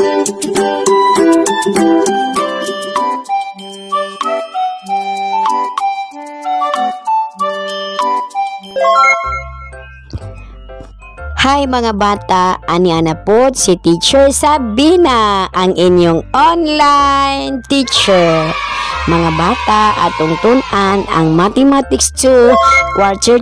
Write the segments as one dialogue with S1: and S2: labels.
S1: Hi, mga bata, ani ana pod si Teacher Sabina, ang inyong online teacher. Mga bata, atong tun-an ang Mathematics 2, Quarter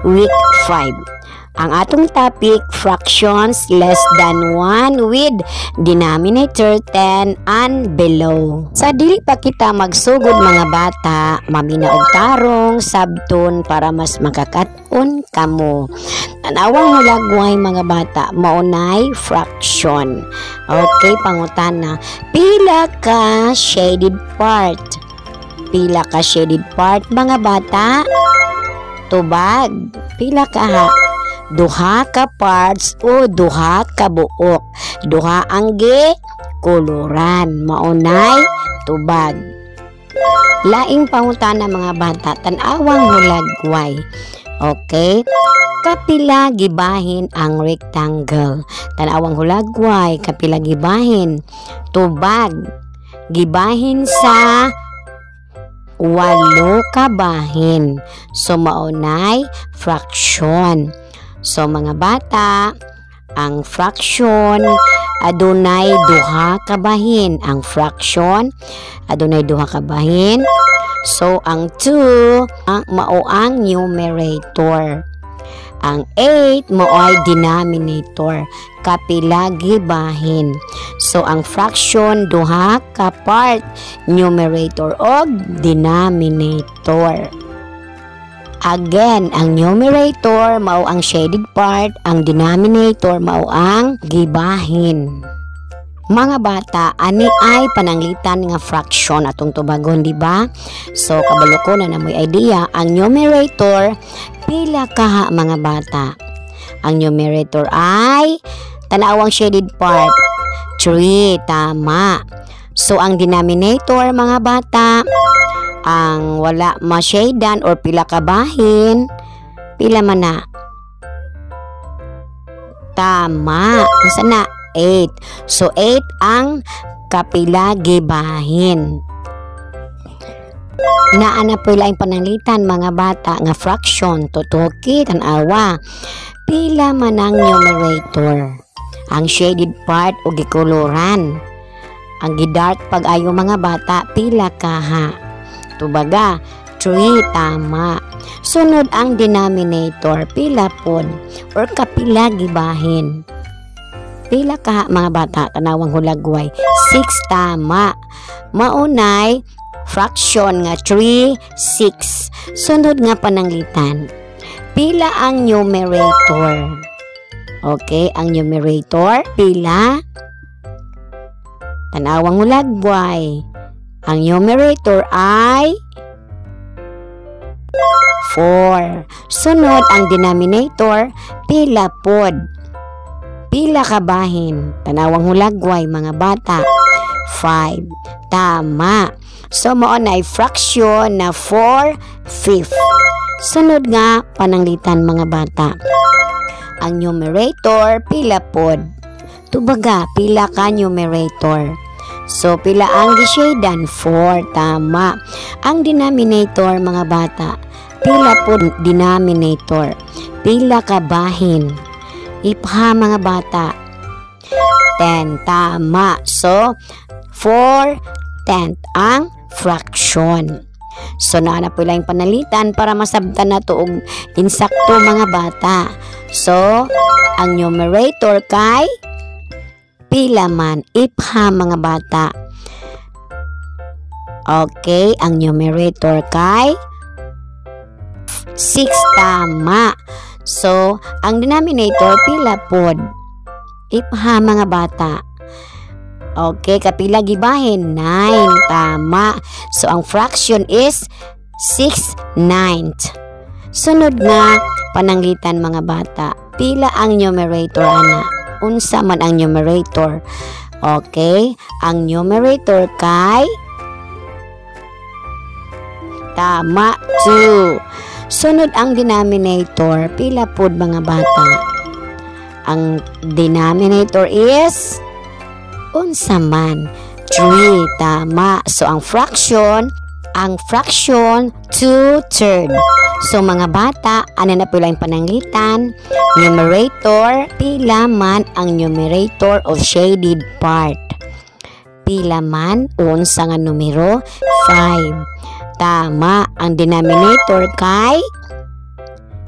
S1: 3, Week 5. Ang atong topic, fractions less than 1 with denominator 10 and below. Sa dili pa kita magsugod, mga bata, mamina og tarong, sabton para mas makakat-on kamo. Tanawang hulagway, mga bata, maunay fraction. Okay, pangutana. Pila ka shaded part? Pila ka shaded part, mga bata? Tubag. Pila ka ha? Duha ka parts o duha ka buok. Duha ang gi kuluran. Maunay tubag. Laing pangutana, mga bata, tan-awang hulagway. Okay? Kapila gibahin ang rectangle? Tan-awang hulagway, kapila gibahin? Tubag. Gibahin sa walo ka bahin. So maunay fraction. So mga bata, ang fraction adunay duha ka bahin. Ang fraction adunay duha ka bahin. So ang 2 ang mao ang numerator. Ang 8 mao ay denominator. Kapila gibahin? So ang fraction, duha ka part, numerator og denominator. Again, ang numerator mao ang shaded part, ang denominator mao ang gibahin. Mga bata, ani ay pananglitan nga fraction atong tubagon, di ba? So, kabalo ko na namoy idea. Ang numerator, pila kaha, mga bata? Ang numerator ay, tanawang shaded part, 3, tama. So, ang denominator, mga bata, ang wala ma-shadean or pila ka bahin, pila man na? Tama. Unsa na? 8. So, 8 ang kapila gibahin. Naa na po laing pananglitan, mga bata, nga fraction. Tutuki, tanawa. Pila man ang numerator? Ang shaded part o gikuluran. Ang gidark pag-ayo, mga bata, pila kaha? Tubaga, 3, tama. Sunod ang denominator, pila pod or kapila gibahin? Pila ka, mga bata? Tanawang hulagway. 6, tama. Maunay fraction nga 3, 6. Sunod nga pananglitan. Pila ang numerator? Okay, ang numerator, pila? Tanawang hulagway. Ang numerator ay 4. Sunod ang denominator, pila pod? Pila ka bahin? Tanawang hulagway, mga bata. 5. Tama. So mao na ay fraction na 4/5. Sunod nga pananglitan, mga bata. Ang numerator, pila pod? Tubaga, pila ka numerator? So, pila ang gishadan? 4. Tama. Ang denominator, mga bata, pila po denominator? Pila ka bahin? Ipha, mga bata. 10. Tama. So, 4/10 ang fraction. So, naa na po yung panalitan para masabtan na to og insakto, mga bata. So, ang numerator kay pila man? Ipha, mga bata. Okay, ang numerator kay 6, tama. So, ang denominator, pila pod? Ipha, mga bata. Okay, kapila gibahin? 9, tama. So, ang fraction is 6/9. Sunod nga pananglitan, mga bata. Pila ang numerator ana? Unsa man ang numerator? Okay, ang numerator kay, tama, 2. Sunod ang denominator, pila pod, mga bata? Ang denominator is Unsa man? 3, tama. So ang fraction 2/3. So mga bata, ano na pila yung pananglitan? Numerator, pila man ang numerator of shaded part? Pila man? Unsa nga numero? 5. Tama. Ang denominator kay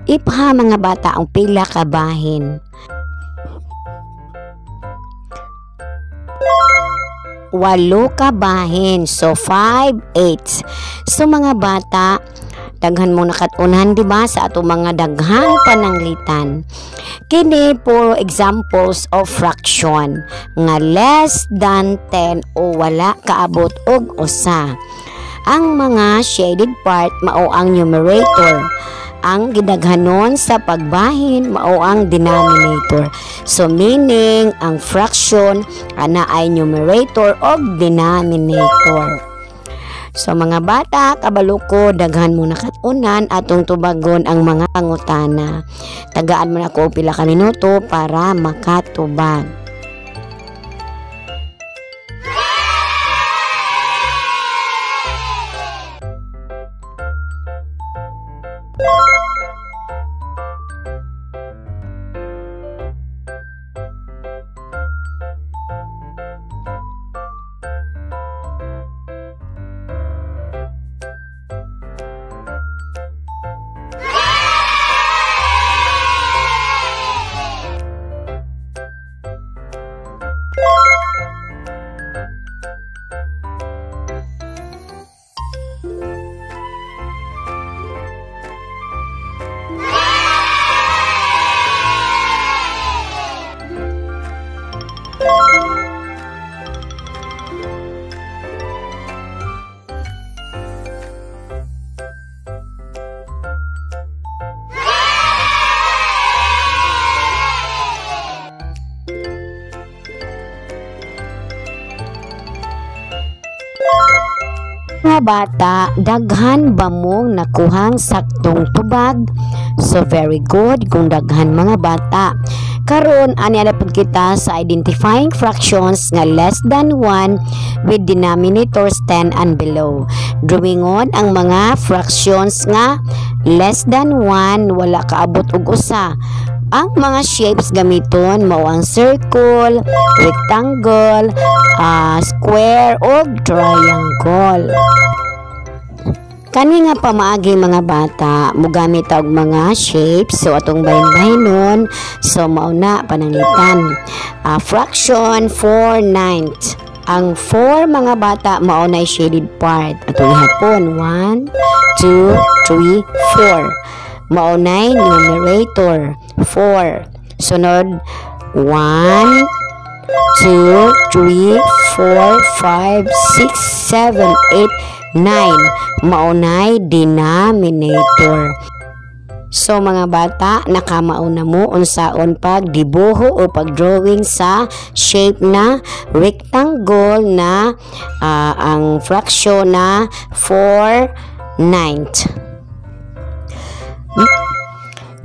S1: ipha, mga bata, ang pila ka bahin? 8 ka bahin. So, 5/8. So, mga bata, daghan mo nakatunan, di ba, sa atong mga daghang pananglitan. Kini puro examples of fraction nga less than 10 o wala kaabot og usa. Ang mga shaded part mao ang numerator. Ang gidaghanon sa pagbahin mao ang denominator. So meaning ang fraction ana ay numerator og denominator. So mga bata, kabalo ko daghan mo nakatunan, atong tubagon ang mga pangutana. Tagaan mo na ko pila ka minuto para makatubag. Mga bata, daghan ba mong nakuhang saktong tubag? So very good kung daghan, mga bata. Karon ani ana pud kita sa identifying fractions nga less than 1 with denominators 10 and below. Drawingon ang mga fractions nga less than 1, wala kaabot og usa. Ang mga shapes gamiton mao ang circle, rectangle, square og triangle. Kani nga pamaagi, mga bata, mugamit og mga shapes. So atong bahin-bahinon. So mao na pananglitan. Fraction 4/9. Ang 4, mga bata, mao na shaded part. Atong ihapon 1, 2, 3, 4. Mao na numerator 4. Sunod 1, 2, 3, 4, 5, 6, 7, 8, 9. Maunay denominator. So mga bata, nakamauna mo unsaon pagdibuho o pagdrawing sa shape na rectangle na ang fraction na 4/9.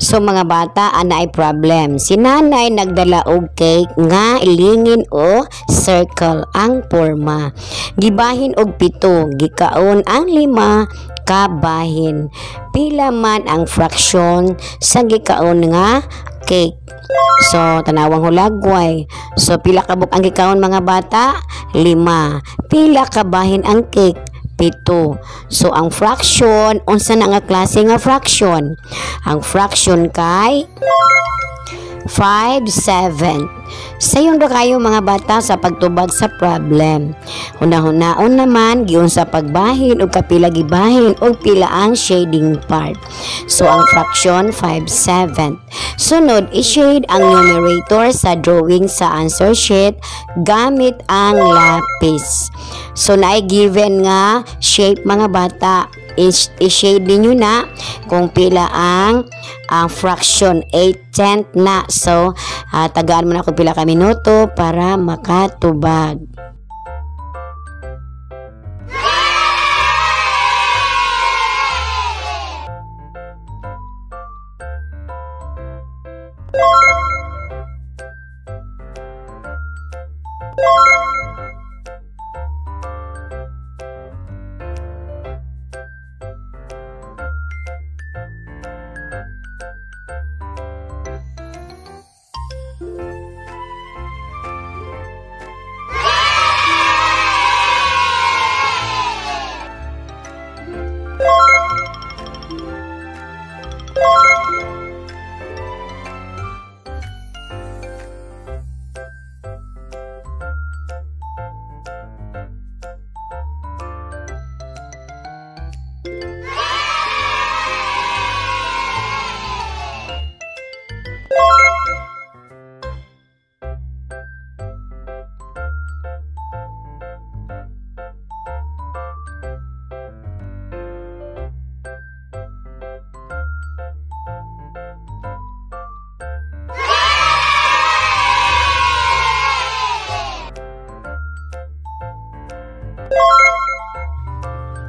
S1: So mga bata, ana ay problem. Si nanay nagdala og cake nga lingin o circle ang porma. Gibahin og 7, gikaon ang 5 kabahin. Pila man ang fraction sa gikaon nga cake? So tanawang hulagway. So pila ka buok ang gikaon, mga bata? 5. Pila kabahin ang cake? 7. So ang fraction, unsa na nga klase nga fraction? Ang fraction kay 5/7. Sayon ra kayo, mga bata, sa pagtubag sa problem. Hunahunahon naman giun sa pagbahin og kapila gibahin og pila ang shading part. So ang fraction 5/7. Sunod, i-shade ang numerator sa drawing sa answer sheet gamit ang lapis. So naay given nga shape, mga bata. I-shade ninyo na kung pila ang fraction, 8/10 na. So tagaan mo na kung pila ka minuto para makatubag.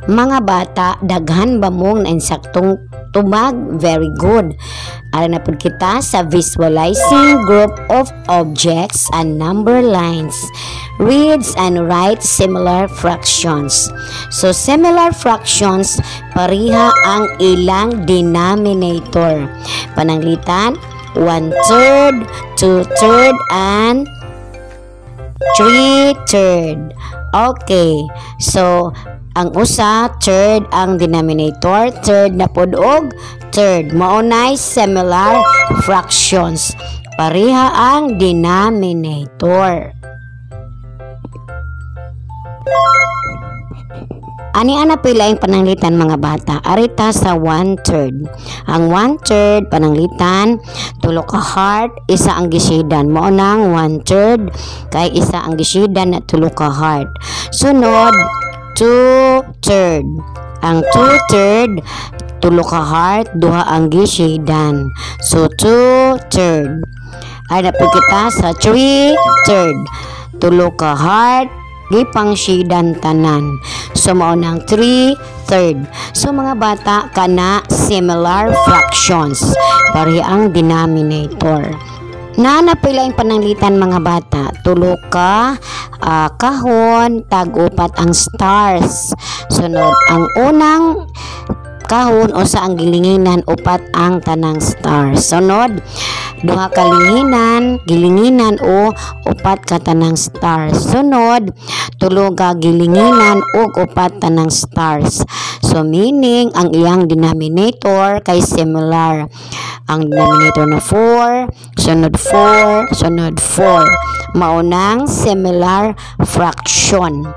S1: Mga bata, daghan ba mong nainsaktong tubag? Very good. Ara na pud kita sa visualizing group of objects and number lines. Reads and write similar fractions. So, similar fractions, pareha ang ilang denominator. Pananglitan, 1/3, 2/3, and 3/3. Okay. So, ang usa, third ang denominator, third na pud og third. Mao nay similar fractions. Pareha ang denominator. Ani ana pila yung pananglitan, mga bata? Arita sa 1/3. Ang 1/3, pananglitan, tulo ka heart, isa ang gisidan. Mao nang 1/3 kay isa ang gisidan na tulo ka heart. Sunod, 2/3. Ang 2/3, tulo ka heart, duha ang gisidan. So, 2/3. Ay na po kita sa 3/3. Tulo ka heart, gipangsidan tanan. So, mao nang 3/3. So, mga bata, kana similar fractions. Pareha ang denominator. Naa pila yung pananglitan, mga bata? Tulo ka kahon, tag-upat ang stars. Sunod, ang unang kahon usa ang gilinginan, upat ang tanang stars. Sunod, duha ka linginan, gilinginan o upat ka tanang stars. Sunod, tulo ka gilinginan ug upat tanang stars. So meaning ang iyang denominator kay similar. Ang denominator na 4, sunod 4, sunod 4. Mao nang similar fraction.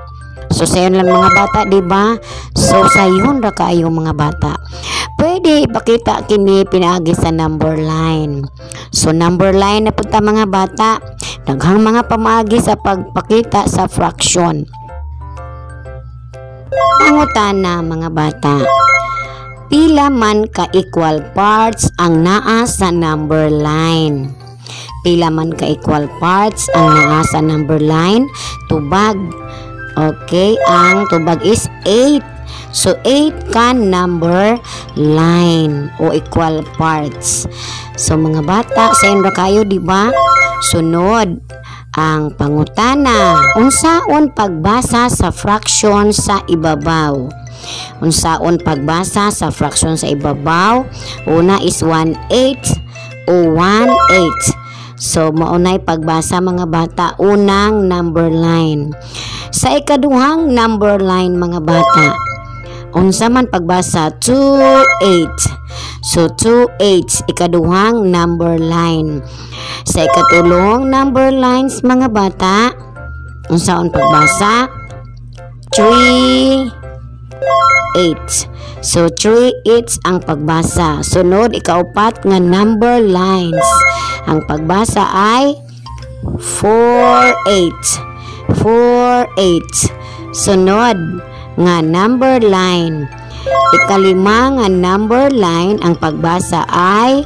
S1: So sayon lang, mga bata, di ba? So sayon ra kaayo, mga bata. Pwede ipakita kini pinaagi sa number line. So number line na punta, mga bata. Daghang mga pamaagi sa pagpakita sa fraction. Pangutana, mga bata. Pila man ka equal parts ang naa sa number line? Pila man ka equal parts ang naa sa number line? Tubag. Okay, ang tubag is 8. So, 8 ka number line o equal parts. So, mga bata, sayon ra kayo, di ba? Sunod, ang pangutana. Unsaon pagbasa sa fraction sa ibabaw? Unsaon pagbasa sa fraction sa ibabaw? Una is 1/8 o 1/8. So, maunay pagbasa, mga bata, unang number line. Sa ikaduhang number line, mga bata, unsa man pagbasa? 2/8. So, 2/8, ikaduhang number line. Sa ikatulong number lines, mga bata, unsaon pagbasa? 3/8. So, 3/8 ang pagbasa. Sunod, ikaupat nga number lines. Ang pagbasa ay 4/8. 4/8. Sunod nga number line. Ikalima nga number line, ang pagbasa ay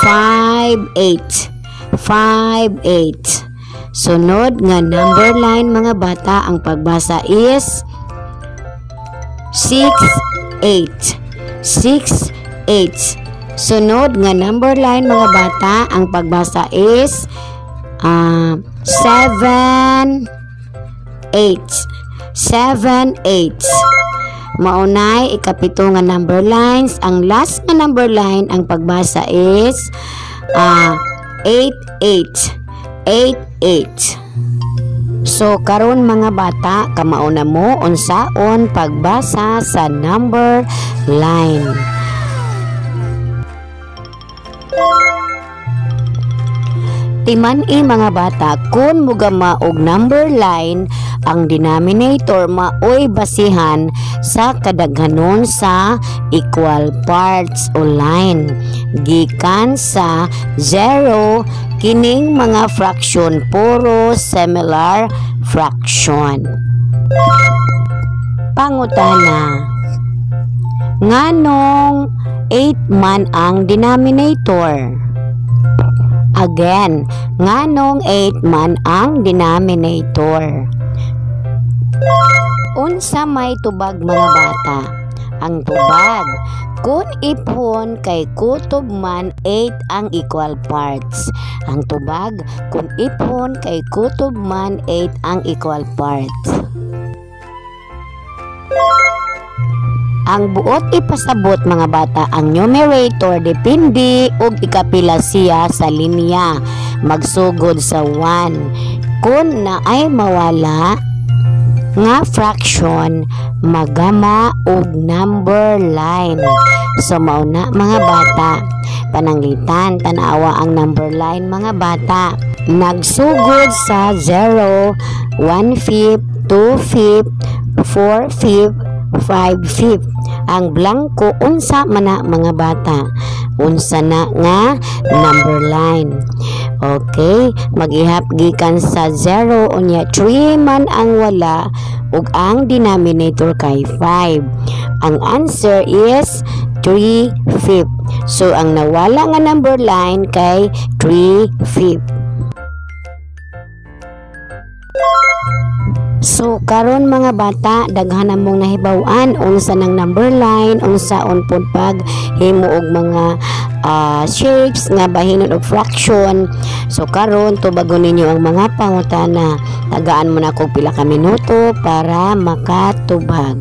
S1: 5/8. 5/8. Sunod nga number line, mga bata, ang pagbasa is 6/8. 6/8. Sunod nga number line, mga bata, ang pagbasa is 7/8. 7/8. Maunay ikapito nga number lines. Ang last nga number line, ang pagbasa is 8/8. 8/8. So karon, mga bata, kamao na mo unsaon pagbasa sa number line. Timan-i, mga bata, kung mugama og number line, ang denominator maoy basihan sa kadaghanon sa equal parts o line. Gikan sa 0, kining mga fraction puro similar fraction. Pangutana, nganong 8 man ang denominator? Again, nganong 8 man ang denominator? Unsa may tubag, mga bata? Ang tubag, kung iphon kay kutob man 8 ang equal parts. Ang tubag, kung iphon kay kutob man 8 ang equal parts. Ang buot ipasabot, mga bata, ang numerator depende og ikapila siya sa linya. Magsugod sa 1. Kung naay mawala nga fraction, magama og number line. So mao na, mga bata. Pananglitan, tanawa ang number line, mga bata. Nagsugod sa 0, 1 fifth, 2 fifth, 4 fifth, 5 fifth. Ang blanko, unsa man na, mga bata? Unsa na nga number line? Okay, mag-ihap gikan sa 0, unya 3 man ang wala ug ang denominator kay 5. Ang answer is 3 fifth. So ang nawala nga number line kay 3 fifth. So karon, mga bata, daghan na mong nahibaw-an unsa nang number line, unsaon pud pag himo og mga shapes nga bahinon og fraction. So karon, tubagon ninyo ang mga pangutana. Tagaan mo na kog pila ka minuto para makatubag.